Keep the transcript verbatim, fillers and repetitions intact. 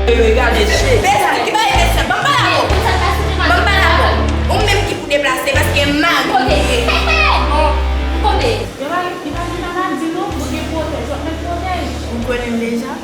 Gade, besti, ki bagay besti, ban m pale avè w. Ban m pale avè w. Ou menm ki pou deplase, paske mari m ye. Kote? Kote? Yo pa, yo pa gen maladi, non. Mwen gen pwotèj. W ap met pwotèj. Ou konnen m deja.